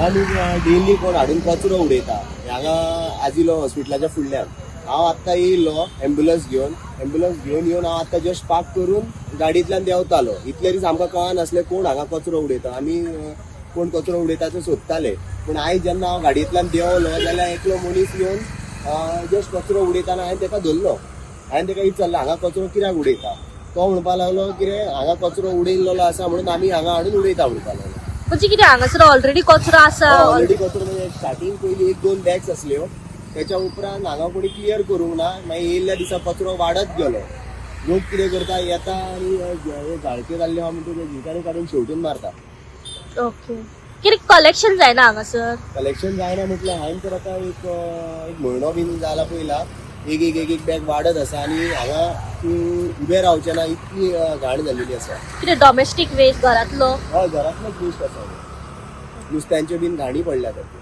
हांगा न्ही डेली कोण हाडून कचरो उडयता हांगा आजिलो हॉस्पिटलाच्या फुडल्यान. हांव आत्तां येयल्लो एम्बुलन्स घेवन, एम्बुलन्स घेवन येवन हांव आत्तां जस्ट पार्क करून गाडयेंतल्यान देंवतालो. इतले दीस आमकां कळनासलें कोण हांगा कचरो उडयता. आमी कोण कचरो उडयता ते सोदताले. पूण आयज जेन्ना हांव गाडयेंतल्यान देंवलो जाल्यार एकलो मनीस येवन जस्ट कचरो उडयताना हांवें ताका धरलो. हांवें ताका विचारलें, हांगा कचरो कित्याक उडयता? तो म्हणपाक लागलो, कितें हांगा कचरो उडयल्लो आसा म्हणून आमी हांगा हाडून उडयता म्हणपाक लागलो. म्हणजे कितें, हांगासर ऑलरेडी कचरो आसा? ऑलरेडी कचरो म्हणजे स्टार्टिंग पयली एक दोन बॅग्स असल्यो, त्याच्या उपरांत हांगा कोणी क्लियर करूंक ना. मागीर येयल्ल्या दिसा कचरो वाडत गेलो. लोक कितें करता, येता आनी हे झाळके जाल्ले आहा म्हणटकीर झिकांनी काडून शेवटून मारता. ओके, कितें कलेक्शन जायना हांगासर? कलेक्शन जायना म्हटल्यार हांवें तर आतां एक एक म्हयनो बीन जाला पयला, एक एक एक एक बॅग वाडत आसा आनी हांगा तूं उबें रावचें ना इतली घाण जाल्लेली आसा. कितें डॉमेस्टीक वेस्ट घरांतलो? हय, घरांतलोच वेस्ट आसा हो. नुस्त्यांच्यो बीन घाणी पडल्या तातूंत.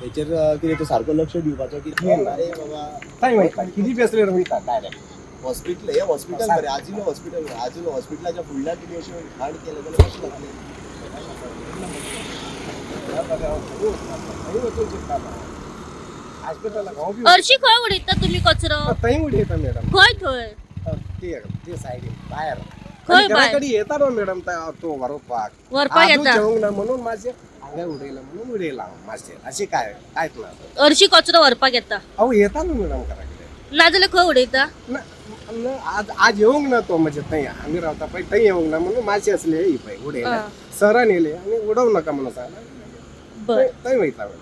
तेचेर कितें तो सारको लक्ष दिवपाचो की अरे बाबा. थंय वयता, कितें बेसलेर वयता डायरेक्ट. हॉस्पिटल हे हॉस्पिटल बरें, आजिलो हॉस्पिटल, आजिलो हॉस्पिटलाच्या फुडल्यान तुमी अशें घाण केलें जाल्यार कशें जातलें? थंय वचून चिंतता हॉस्पिटलाक हांव बी. हरशी खंय उडयता तुमी कचरो? थंय उडयता मॅडम. खंय थंय? ते ते सायडीन भायर. खंय भायर? कडेन येता न्हू मॅडम तो व्हरोवपाक. व्हरपाक आजून येता. जेवंक ना म्हणून मातशें हांगा उडयलां म्हणून उडयलां हांव मातशें, अशें काय कांयच ना. हरशी कचरो व्हरपाक येता? अहो, येता न्हू मॅडम घरा कडेन. नाजाल्यार खंय उडयता? ना ना, आज आज येवंक ना तो, म्हणजे थंय आमी रावता पळय थंय येवंक ना म्हणून मातशें आसले ही पळय उडयला. आं. सरान येयले आनी उडोवं नाका म्हणून सांगलें. बरें. थंय वयता मॅडम.